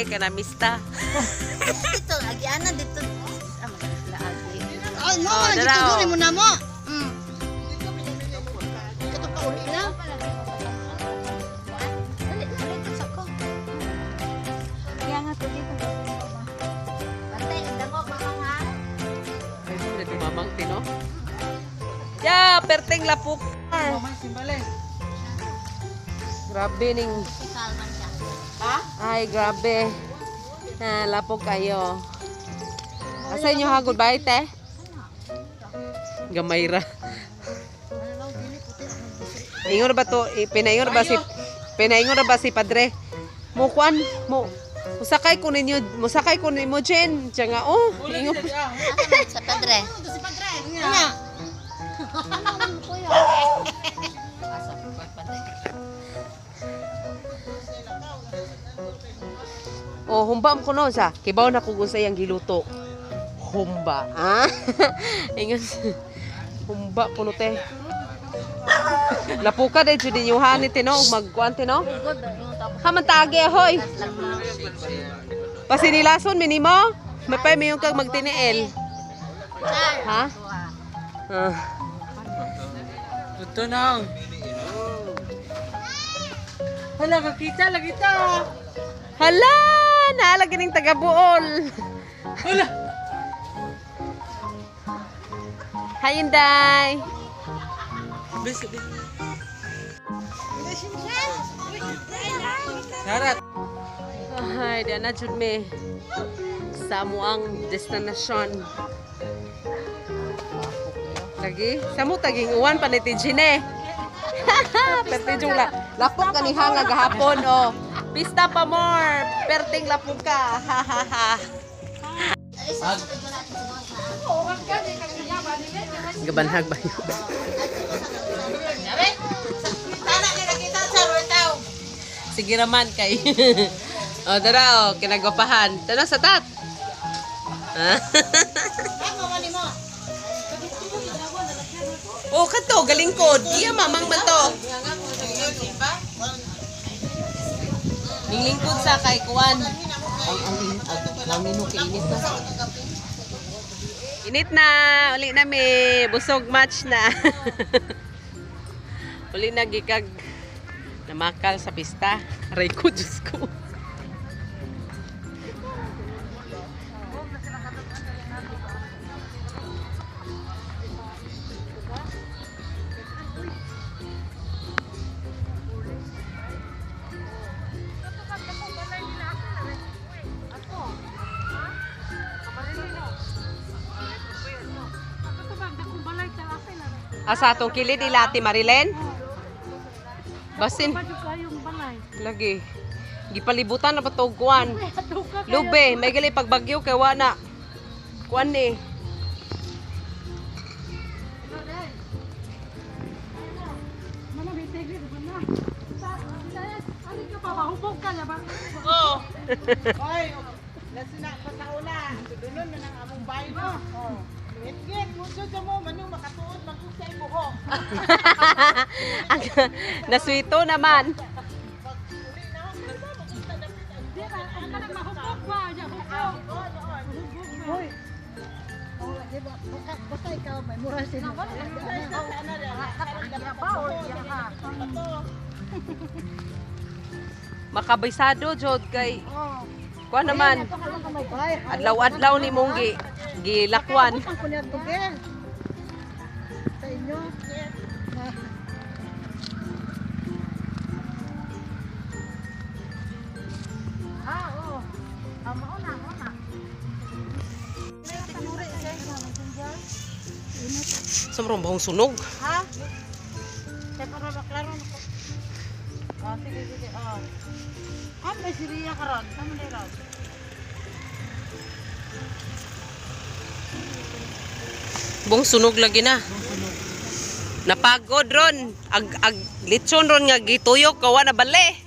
kay namista. Dito, agianan dito. Ah, magkakla agi. Ay, mo, Oh, dito dara, oh. duri mo na mo. Kato pa uli na. Dali, dali dito sa ko. Kaya nga to dito. Bantay, ang dangog, mamang ha. Ay, nagumamang tino. Ya, perteng lapok. Grabe ning Kalman siya. Ay, grabe. Ah, lapok kayo. Asa inyo ha? Goodbye, te. Gamay ra. Ingon ra ba to? Pinaingon ra ba si Pinaingon ra ba si padre? Mo kuan mo musakay ko ninyo, musakay ko nimo Jen. Siya nga oh. Ingon. Asa man sa padre? Si Padre. Nya. Asa padre. Oh, humba mo kuno sa. Kibaw na kung unsay ang giluto. Humba, ah. Ingon. Humba kuno te. Lapuka dahil jud ninyo hani te no, magkuan te no. Haman tage hoy. Pasinilason minimo. Mapay mayon kag magtiniil. Ha? Ah. Ito na. Hala, kakita lagi ta. Hala, naalagi ning taga-buol. Hala. Hi, Inday. Bis, bis. Sarat. Ay, di na jud me sa amuang destinasyon. Lagi, sa mo taging uwan pa ni Tijine. Perte jung la, lapok kaniha nga gahapon oh. Pista pa more, perting lapok ka. Ha ha ha. Gabanhag ba yun? Sige raman kay. O dara oh, kinagwapahan. Tana sa tat. Ah. Oh, kato galing ko. Iya mamang man to. Ninglingkod sa kay kuan. Ang ang kay init na. Init na, uli na mi, busog match na. Uli na gikag namakal sa pista. Aray ko, Diyos ko. Asa atong kilid ilati Marilen? Basin. Lagi. Gipalibutan na ba to kuan? Lube, may gali pagbagyo kay wa na. Kuan ni. Oh. Oy, lasina pa sa una. Dulon na nang among bay no. Oh. Git, mucho sa mo manung makatuod magkusay buho. Ang naswito naman. Hoy. Oh, di ba? Basta ikaw may mura sila. Makabaysado jod kay kuan naman. Adlaw-adlaw ni mong gi gilakwan. Ang kunyat ko Sa inyo. Ah, oo. Ah, mauna, mauna. Sumrong bahong sunog. Ha? Kaya para maklaro na ko. Oh, sige, sige. Oh. Ah, may siriya karon. Tama na ron. Bong sunog lagi na. Napagod ron. Ag, ag litson ron nga gituyok kawa na bale.